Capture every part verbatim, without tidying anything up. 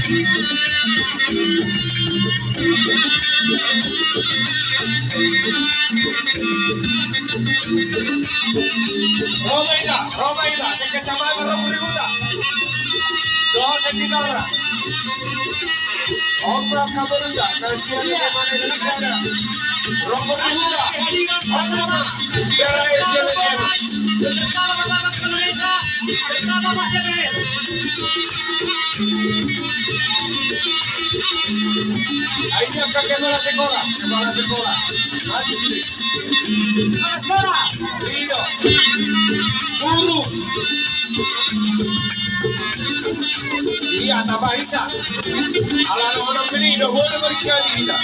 Ro ma hita, ro ma hita, sekecamatan Ronggur i Huta. Dohot sekitarna. Ombak kabarita, na sian SMA Negeri sada. Ronggur i Huta. Ombak ma. Berakhir sian SMA. Ai dia kakek kepala sekolah, kepala sekolah. Maju sini. Kepala sekolah. Iya. Guru. Iya, tambah Isa. Ala na ona meni do, boleh berkali kita.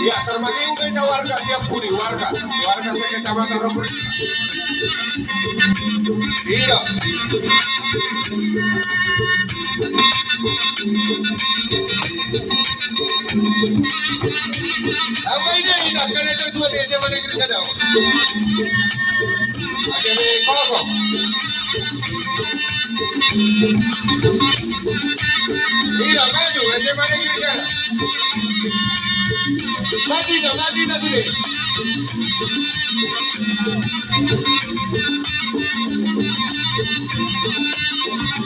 Iya, termasuk juga warga Siapuri, warga, warga sekecamatan Ronggur. Iya. Apa ini, ini kan itu dua di SMA Negeri sada. Ada di kosong. Iya, maju, SMA Negeri sada. Maju, maju, maju, sudah.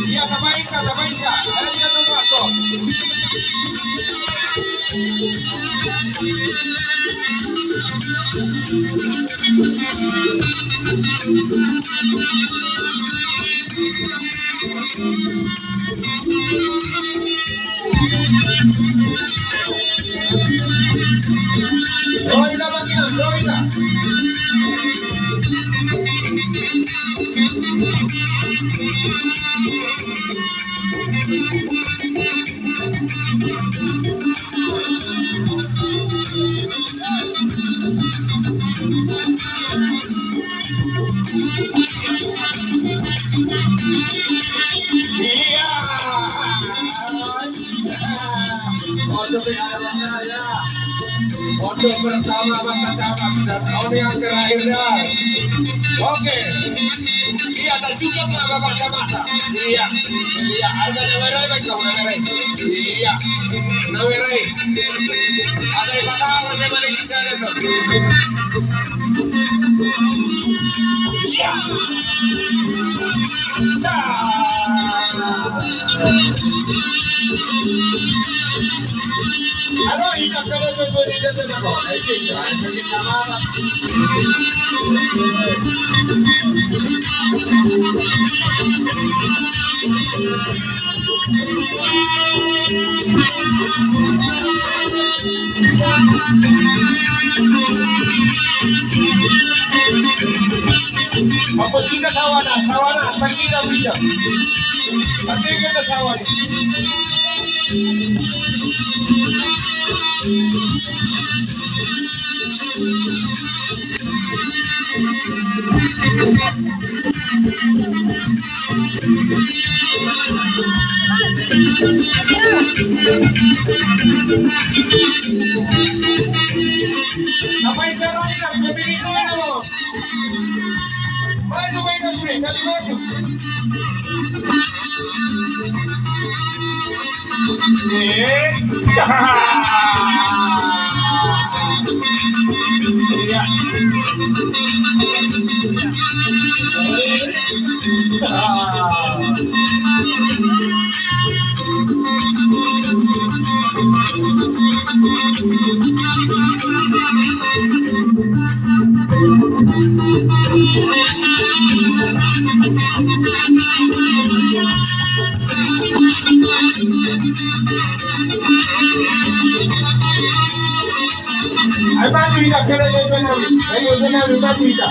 Iya, tambah Isa, tambah Isa. Ada tiga puluh waktu. Iya. Ondo pe ada makanya. Ondo pertama mata cabang dan Oni yang terakhir dah. Oke. Iya, tak suka mah Bapak Camat. Iya. Iya, ada na werai, baik kau na werai. Iya. Na werai. Ada yang pasang, saya balik di sana, dong. Iya. Dah. Alo, ina kada so so ni dada na ko. Ai ke ina ai sakit sama. Apa kita sawana, sawana, apa kita bisa? Tapi kita sawana. Apa yang saya lakukan? Maju, maju, sudah, jadi maju. Ai maju hita, kena jauh kena. Ayo kena, maju hita.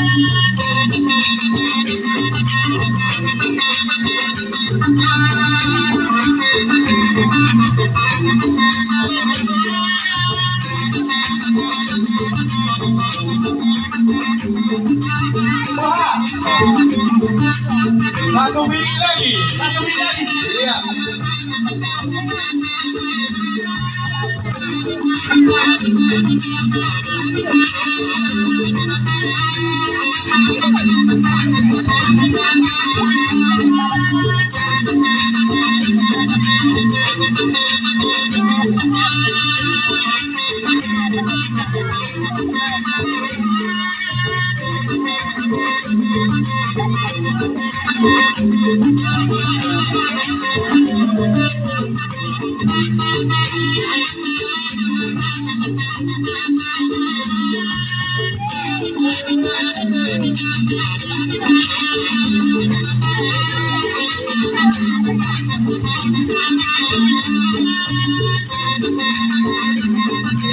Wah. Satu menit lagi. Satu menit lagi. Iya.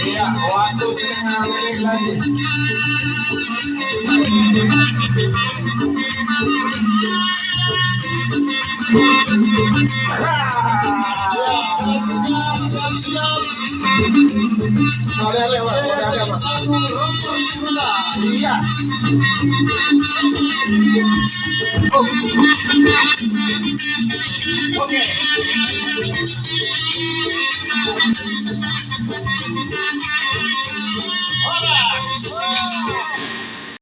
Iya, waktu setengah menit lagi. Siap, siap, siap. Iya. Oke.